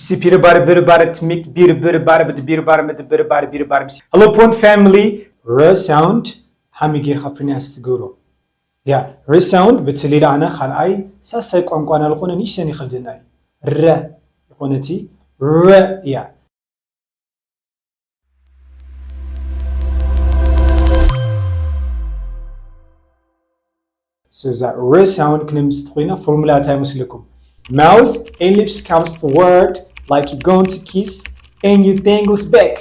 ሲ ፒርባር ብርባር ትሚክ ቢር ብርባር ብድ ቢርባር ምድ ብርባር ቢርባር ምስ Hello Pond family. ረ ሳውንድ ሃሚ ጌርካ ፕሪናንስ ትገብሮ። ያ፣ ረ ሳውንድ ብትሊላ ኣነ ካልኣይ ሳሳይ ቋንቋና ዝኾነ ንእሽተን ይኸብደና እዩ። ረ ይኾነቲ ረ እያ። So እዛ ረ ሳውንድ ክነምፅእ ኮይና ፎርሙላ እንታይ ይመስለኩም? Mouth and lips comes forward like you going to kiss and you dangles back.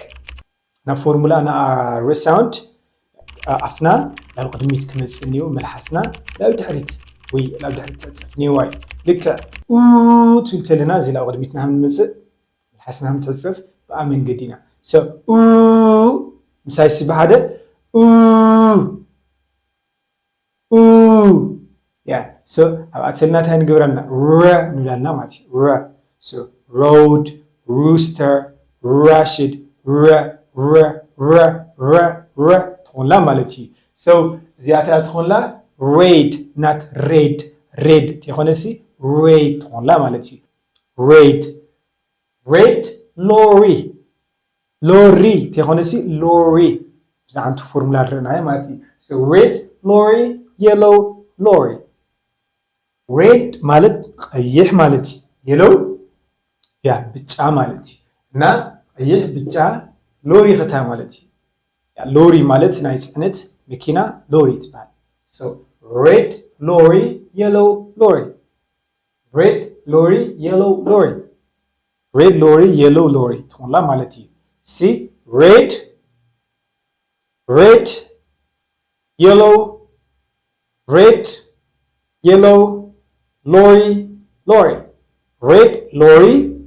ና ፎርሙላ ና ረ ሳውንድ ኣፍና ናብ ቅድሚት ክመፅእ እኒኦ፣ መልሓስና ናብ ድሕሪት ወይ ናብ ድሕሪት ትዕፅፍ እኒዋ እዩ። ልክዕ ኡ ትብል ተለና እዚ ናብ ቅድሚትና ምንመፅእ መልሓስና ምትዕፅፍ ብኣ መንገዲ ኢና። So ኡ ምሳይ ሲ ብሓደ ኡ ኡ ያ so ኣብኣ ተልና እንታይ ንግብረልና ረ ንብለልና ማለት እዩ። ረ so road, rooster, rushed, ረ ረ ረ ረ ረ ትኾንላ ማለት እዩ። So እዚኣታ ትኾንላ ሬድ ናት ሬድ ሬድ ተይኮነሲ ሬድ ትኾንላ ማለት እዩ። ሬድ ሬድ ሎሪ ሎሪ ተይኮነሲ ሎሪ ብዛዕንቲ ፎርሙላ ርናይ ማለት እዩ። ሬድ ሎሪ የሎ ሎሪ ሬድ ማለት ቀይሕ ማለት እዩ። የሎ ያ ብጫ ማለት እዩ። እና ቀይሕ ብጫ ሎሪ ክታይ ማለት እዩ። ያ ሎሪ ማለት ናይ ፅዕነት መኪና ሎሪ ትበሃል። ሬድ ሎሪ የሎ ሎሪ ሬድ ሎሪ የሎ ሎሪ ሬድ ሎሪ የሎ ሎሪ ትኾንላ ማለት እዩ። ሲ ሬድ ሬድ የሎ ሬድ የሎ ሎሪ ሎሪ ሬድ ሎሪ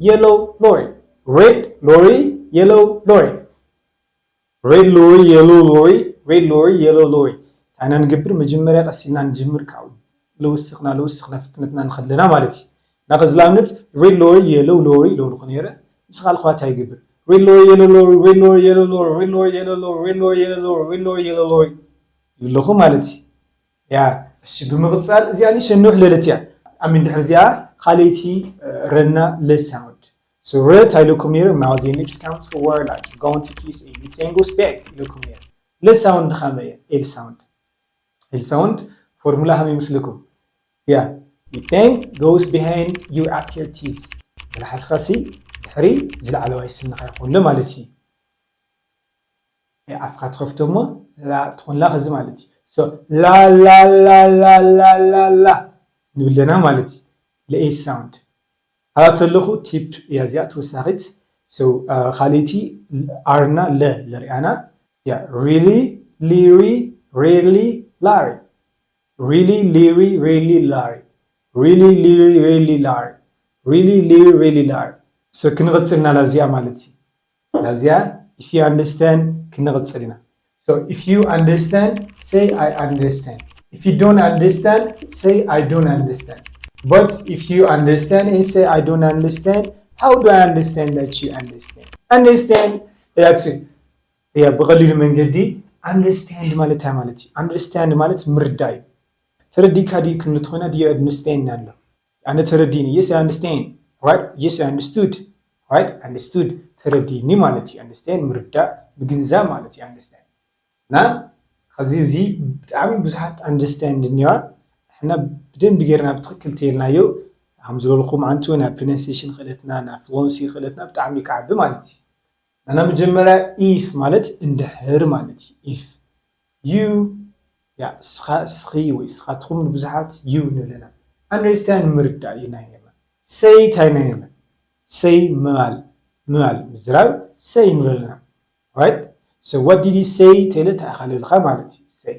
የሎ ሎሪ ሬድ ሎሪ የሎ ሎሪ ሬድ ሎሪ የሎ ሎሪ ሬድ ሎሪ የሎ ሎሪ ታይና ንገብር መጀመርያ ቀስ ኢልና ንጅምር ካብኡ ለውስኽና ለውስኽና ፍጥነትና ንኸለና ማለት እዩ። እና ከዚ ለኣብነት ሬድ ሎሪ የሎ ሎሪ ሎሪ ኾነ ነረ ምስ ካልኳ እንታይ ይገብር ሬድ ሎሪ የሎ ሎሪ ሬድ ሎሪ የሎ ሎሪ ሬድ ሎሪ የሎ ሎሪ ሬድ ሎሪ የሎ ሎሪ ሬድ ሎሪ የሎ ሎሪ ይብለኹ ማለት እዩ። ያ እሺ ብምቕፃል እዚኣ ንእሽተን ንውሕ ለለት እያ። ኣሚን ድሕሪ እዚኣ ካልኣይቲ ረና ለ ሳውንድ So ረ እንታይ ኢለኩም ነይሩ? Mouth and lips come forward like you going to kiss and you dangles back ኢለኩም ነይሩ። ለ ሳውንድ ከመይ እያ? ኤል ሳውንድ ኤል ሳውንድ ፎርሙላ ከመይ ይመስለኩም? ያ you dang goes behind your upper teeth መልሓስካ ሲ ድሕሪ ዝላዕለዋይ ስንኻ ይኾንሉ ማለት እዩ። ኣፍካ ትኸፍቶ እሞ ላ ትኾንላ ከዚ ማለት እዩ። ላ ላ ላ ላ ላ ላ ላ ንብለና ማለት እዩ። ለኤ ሳውንድ ኣብኣ ተለኹ ቲፕ እያ እዚኣ ተወሳኺት። ካልእቲ ኣርና ለ ለሪኣና ያ ሪሊ ሊሪ ሬሊ ላሪ ሪሊ ሊሪ ሬሊ ላሪ ሪሊ ሊሪ ሬሊ ላሪ ሪሊ ሊሪ ሬሊ ላሪ ክንቕፅልና ላብዚኣ ማለት እዩ። ናብዚኣ if you understand ክንቕፅል ኢና። So if you understand, say I understand. If you don't understand, say I don't understand. But if you understand and say I don't understand, how do I understand that you understand? Understand እያ ብቐሊሉ መንገዲ understand ማለት እንታይ ማለት እዩ? Understand ማለት ምርዳእ እዩ። ተረዲእካ ድዩ ክንብል ተኾይና do you understand ኣሎ ኣነ ተረዲኒ yes I understand right yes I understood right understood ተረዲኒ ማለት እዩ። Understand ምርዳእ ምግንዛብ ማለት እዩ። Understand እና ከዚ እዚ ብጣዕሚ ብዙሓት understand እኒዋ ንሕና ብደንቢ ጌርና ብትኽክል ተይልናዮ ከም ዝበልኹ መዓንቱ ናይ pronunciation ክእለትና ናይ fluency ክእለትና ብጣዕሚ ይከዓቢ ማለት እዩ። እና መጀመርያ if ማለት እንድሕር ማለት እዩ። If you ያ እስኻ እስኺ ወይ እስኻትኩም ንብዙሓት you ንብለና። Understand ምርዳእ እዩ ናይ ነማ። Say እንታይ ናይ ነማ? Say ምባል ምባል ምዝራብ say ንብለና። Right? So what did you say ተለ ተኣኻልልካ ማለት እዩ። Say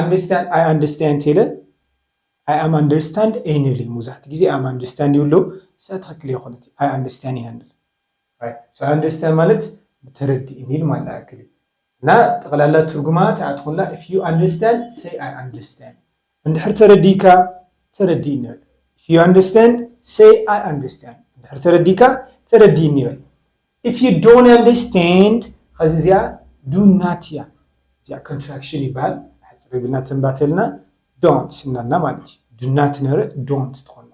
understand I understand ተለ I am understand ኣይንብልን። መብዛሕትኡ ግዜ I am understand ይብሉ እሳ ትኽክል ይኾነት I understand ኢና ንብል። Understand ማለት ተረዲእኒ ማለት ኣክል እና ጠቕላላ ትርጉማ ተኣትኹላ if you understand say I understand እንድሕር ተረዲእካ ተረዲእኒ በል። If you understand say I understand እንድሕር ተረዲእካ ተረዲእኒ በል። If you don't understand ከዚ እዚኣ do not እያ እዚኣ contraction ይበሃል። ሕፅር ይብልና ተንባተልና don't እናልና ማለት እዩ። Do not ነበረ don't ትኾንና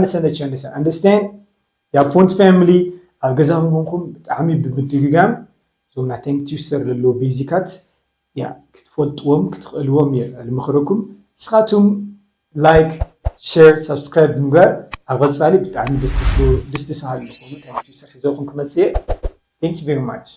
understand that you understand understand ያ font family ኣብ ገዛኹም ኮንኩም ብጣዕሚ ብምድግጋም እዞም ናይ Thank Tuser ዘለዉ ቤዚካት ያ ክትፈልጥዎም ክትኽእልዎም እየ ልምኽረኩም። ንስኻትኩም like share subscribe ብምግባር ኣብ ቐፃሊ ብጣዕሚ ደስ ትስሉ ደስ ትስሃሉ ዝኾኑ Thank Tuser ሒዘኹም ክመፅእ እየ። Thank you very much።